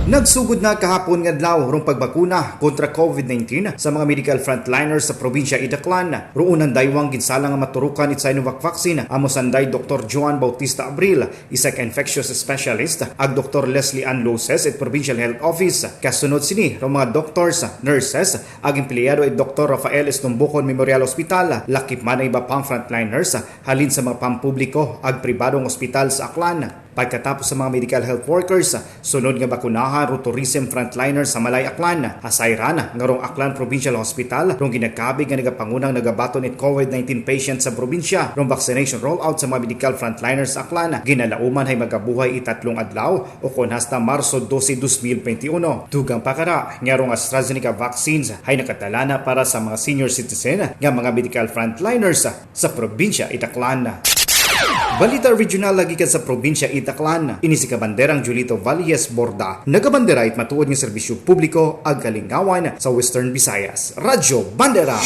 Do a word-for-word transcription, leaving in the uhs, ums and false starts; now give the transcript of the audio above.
Nagsugod na kahapon nga adlaw rong pagbakuna kontra COVID nineteen sa mga medical frontliners sa probinsya Idaklan. Roon ang daywang ginsala nga maturukan it Sinovac vaccine amo sanday Doktor Joan Bautista Abril, isa ka infectious specialist, ag Doktor Leslie Ann Loses it Provincial Health Office. Kasunod sini rong mga doctors, nurses, ag empleyado it Doktor Rafael Estumbucon Memorial Hospital, lakip man ang iba pang frontliners halin sa mga pampubliko ag pribadong ospital sa Aklan. Pagkatapos sa mga medical health workers, sunod nga bakunahan ro tourism frontliners sa Malay Aklan. Asayran nga rong Aklan Provincial Hospital rong ginakabig nga nagapangunang nagabaton it COVID nineteen patients sa probinsya rong vaccination rollout sa mga medical frontliners sa Aklan ginalauman hay magabuhay itatlong adlaw o kon hasta Marso dose, dos mil benti uno. Dugang pa kara nga rong AstraZeneca vaccines hay nakatalana para sa mga senior citizen nga mga medical frontliners sa probinsya Idaklan. Balita regional lagi kan sa probinsya Idaklan. Ini si Kabanderang Julito Valles Borda, nagabandera it matuod nga serbisyo publiko ag kalingawan sa Western Visayas. Radyo Bandera.